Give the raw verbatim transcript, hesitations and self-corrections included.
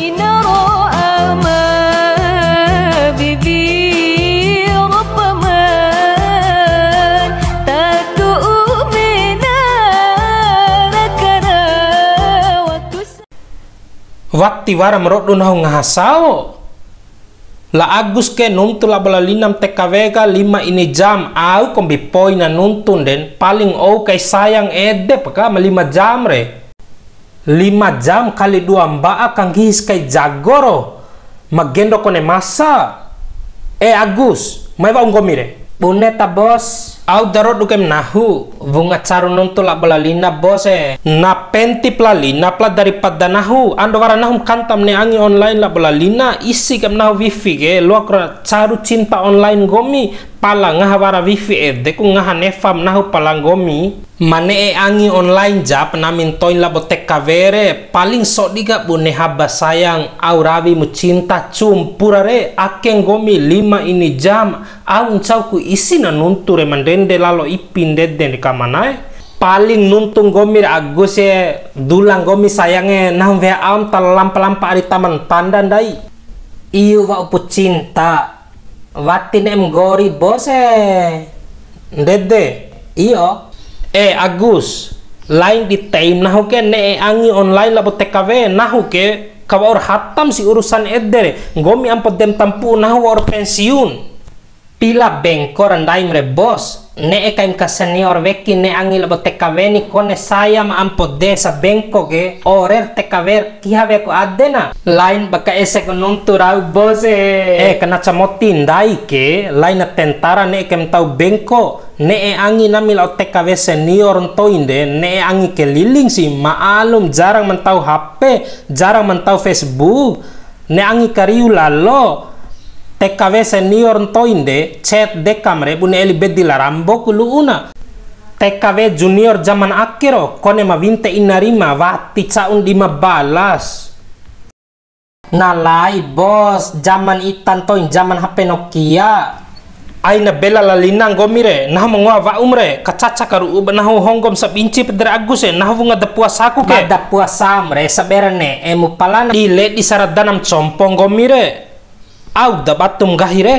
Ina ro ama, bibi ro paman, ta tu'u mena ra kara waktu sa- Wati wara ma rodu nahu ngaha sao. La Agus ke nuntu labo la Linam T K W ka lima ini jam, au kombi poi na nuntun den, paling ou kai sayang ede pa ka ma lima jam re. Lima jam kali dua mba'a kanggis kai jago ro. Ma gendo kone masa. E Agus, mai wa'u nggomi re. Bune ta bos. Au daro dukem nahu, wunga caru nuntu labo la Lina bos e. Na penti pla Lina pla daripada nahu, ando wara nahu kantam ne angi online labo la Lina, isi kem nahu wifi ke, loak ra caru cinta online nggomi, pala ngaha wara wifi ede ku ngaha nefam nahu pala nggomi. Ma ne'e angi online jap nami ntoin labo T K W re, paling sodi ka bune haba sayang, au rawi mu cinta cumpu ra re, ake nggomi lima ini jam, au ncau ku isi na nuntu re ma ndende lalo ipi ndede ni kamanae. Paling nuntu nggomi re Agus e, dula nggomi sayange, nahu weha aom ta lampa-lampa ari taman panda ndai. Iu wa'upu cinta. Wati ne'em nggori bos e. Ndede. Iyo. E Agus, lain di teim nahu ke ne'e angi online labo T K W, nahu ke ka wa'ur hatam si urusan ede re. Nggomi ampo dem tampu'u nahu wa'ur pensiun. Pila bengko ra ndaim re bos. Ne'e kaim ka senior weki ne'e angi labo T K W ni kone saya ma ampo de sabengko ke, orer T K W kiha weku adena. Lain baka ese ku nuntu rau bos e. E, kena camoti ndai ke, laina tentara ne'e ke mantau bengko, ne'e angi nami lao T K W senior ntoin de, ne'e angi keliling si, ma'alum jarang mantau H P, jarang mantau Facebook, ne'e angi kariu lalo, T K W senior ntoin de, chat dekam re, bune eli bedi la Rambo ku lu'una. T K W junior zaman ake ro, kone ma winte ina rima, wati ca'un di ma balas. Na lai bos, zaman ita ntoin zaman H P Nokia. Aina bela la Lina nggomi re, nahu ma ngoa wa'um re, kacaca karu'u ba nahu honggom sabinci pede re Agus e, nahu wunga da puasaku ke. Mada puasam re, sabera ne'e mu palana. Ile di saradanam compo nggomi re. Au da batum nggahi re.